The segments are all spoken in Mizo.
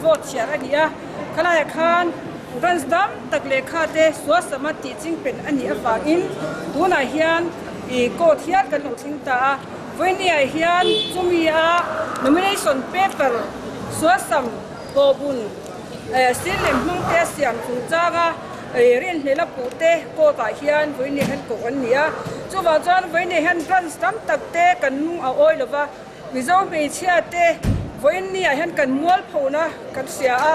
vote chhiar a ni a, khalaiah khan branch tam tak lehkha te suasama tih chingpen a nih avangin tunah hian ih court hial kan lo thleng ta a. Vawinia hian chumi a nomination paper suasam pawhbun sil lem hmang te a siam chungchanga rinhlelh a puh te court ah hian vawinia hian koh an ni a. Chuvang chuan vawinia hian branch tam tak te kan lung a awi lova, Mizo hmeichhia te vawinia hian kan mualphona kan hria a,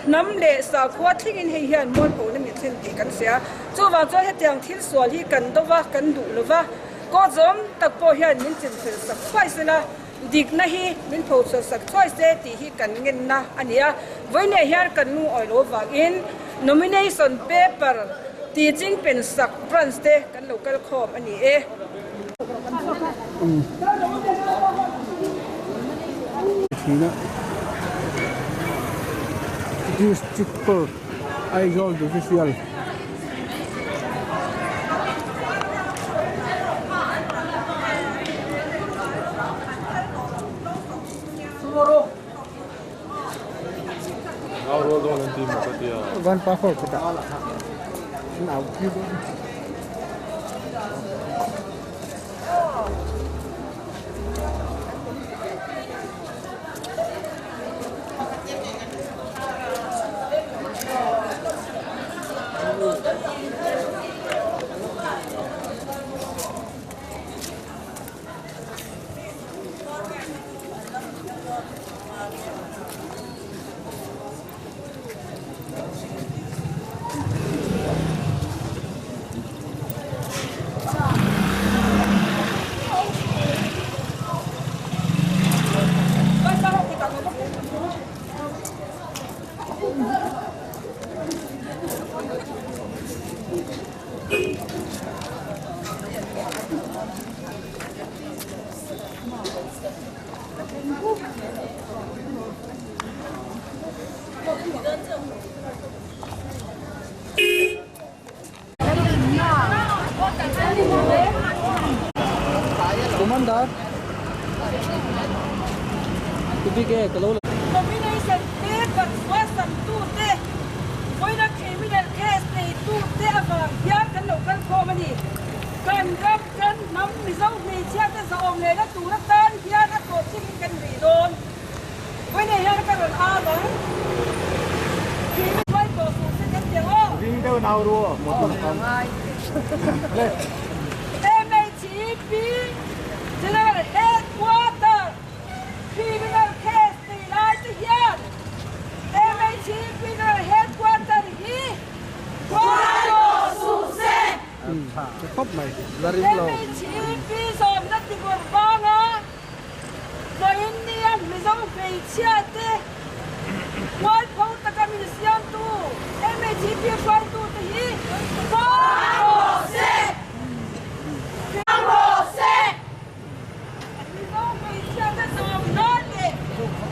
hnam leh sakhua thlengin hei hian mualphona min thlen tih kan hria. Chuvang chuan hetiang thil sual hi kan do va, kan duh lova. Court zawm tak pawh hian min chinfel sak thuai se la, dikna hi min phochhuah sak thuai se tih hi kan ngenna a ni a. Vawiinah hian kan lungawi lo avangin nomination paper tih chingpen sak branch te kan lo kal khawm a ni e. District Court Aizawl Judicial. Van pa ho kutah an au pui dawn. Commander Tubik e ka lo la. Nomination paper sualsamtute vawiina criminal case neitute avang hian kan lo kal khawm a ni. Kan ram, kan hnam Mizo hmeichhiate zahawm lehna tur atan hian a tawp thlengin kan ri dawn. Vawiina hian ka rawn au ang. Criminal hruai tawh suh se kan ti ang aw. Ring deuh nau ru aw motor tam. MHEP General Headquarter Criminal Case tih lai te hian MHEP General Headquarter hi hruai tawh suh se. Khawp mai la ring lo. MHEP zawmna tibur vanga Vawiin nia Mizo hmeichhia te mualpho taka min siamtu MHEP hruaitu te hi Kawng rawh se! Kawng rawh se! Mizo hmeichhia te zawm nan leh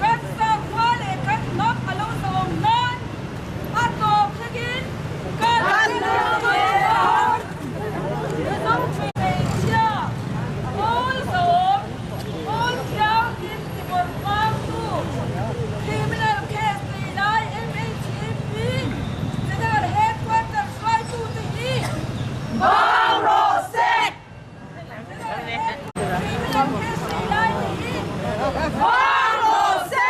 kan sakhua leh kan hnam a lo zawm nan a tawp thlengin kan zel ang. Mizo hmeichhia pawl zawm pawl thianghlim tibawrh vangtu criminal case nei lai MHEP General Headquarter hruaitute hi vang rawh se! Criminal case nei lai te hi vang rawh se!